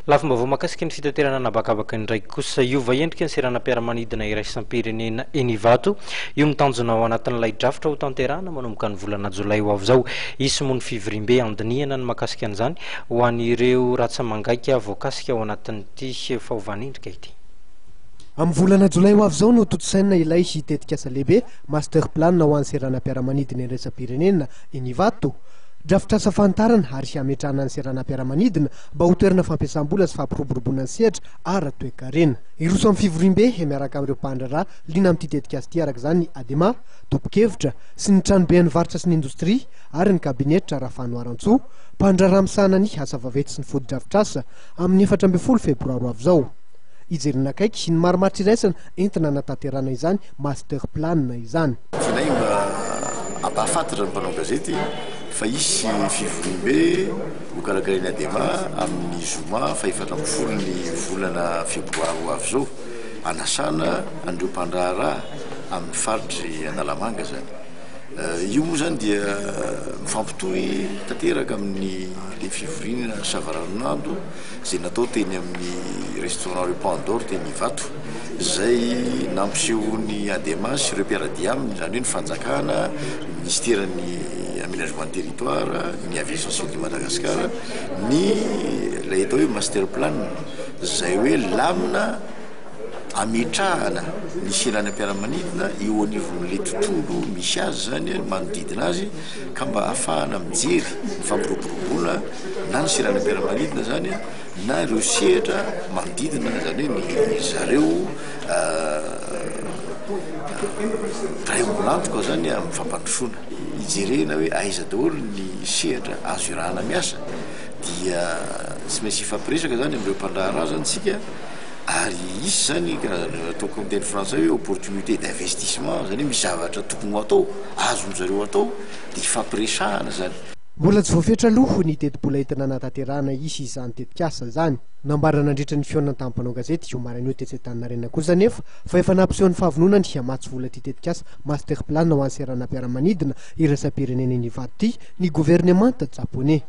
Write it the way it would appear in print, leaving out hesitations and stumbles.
Lafim-baovao mahakasika ny fitaterana an'habakabaka indray kosa. Hiova endrika ny seranam-piaramanidina iraisam-pirenena eny Ivato. Io no tanjona ao anatin'ilay drafitra hotanterahana manomboka ny volana jolay ho avy izao. Hisy moa ny fivoriambe handinihana ny mahakasika an'izany ho an'ireo ratsa-mangaika voakasika ao anatin'ity faovan'endrika ity. Amin'ny volana jolay ho avy izao no tontosaina ilay tetikasa lehibe Master Plan ho an'ny seranam-piaramanidina iraisam-pirenena eny Ivato. Drafitrasa fanitarana ary hametrahana ny seranam-piaramanidina mba ho toerana fampiasam-bola sy fampiroboroboana ny sehatra ara-toekarena. Hiroso amin'ny fivoriambe miaraka amin'ireo mpandraharaha liana amin'ity tetikasa ity araka izany ny Adema, tompon-kevitra, sy ny Tranoben'ny varotra sy ny indostria ary ny kabinetra Rafanoharantsoa, mpandraharaha misahana ny asa vaventy sy ny fotodrafitrasa, amin'ny 14 febroary ho avy izao. Hijerena akaiky ny marimaritra iraisana entina hanatanterahana izany master plan izany. Tianay mba hampahafantatra ny mpanao gazety fa hisy fivoriambe hokarakarain'ny Adema amin'ny zoma fahefatra ambin'ny folo ny volana febroary ho avy izao, hanasana an'ireo mpandraharaha amin'ny faritry Analamanga izany. Io moa izany dia mifampitohy tanteraka amin'ny ilay fivoriana savaranonando. izay natao teny amin'ny restaurant Le Paon d'Or teny Ivato, izay nampisehoan'ny Adema sy ireo mpiara-dia aminy, izany hoe ny fanjakana, ny minisiteran'ny Aménagement du territoire, ny Aviation civile de Madagascar, ny ilay atao hoe master plan, izay hoe lamina ametrahana ny seranam-piaramanidina eo anivon'ilay tontolo misy azy izany, manodidina azy, ka mba ahafahana mijery ny fampiroboroboana na ny seranam-piaramanidina izany na ireo sehatra manodidina izany hoe ny zareo mpiray ombon'antoka izany amin'ny fampandrosoana. Hijerena hoe aiza daholo ny sehatra azo iarahana miasa dia tsy maintsy hifampiresaka izany amin'ireo mpandraharaha izany isika ary hisy izany karazana ataoko amin'ny teny frantsay hoe opportunité d'investissement izany hoe misy zavatra tokony ho atao azon-dry zareo atao dia hifampiresahana izany. Mbola tsy voafetra aloha ny tetibola entina hanatanterahana hisy izany tetikasa izany. Nambara nandritra ny fihaonana tamin'ny mpanao gazety io maraina io tetsy Antaninarenina kosa anefa fa efa nampiseho ny fahavononany hamatsy vola ity tetikasa Master Plan ho an'ny seranam-piaramanidina iraisam-pirenena eny Ivato ity ny governemanta japoney.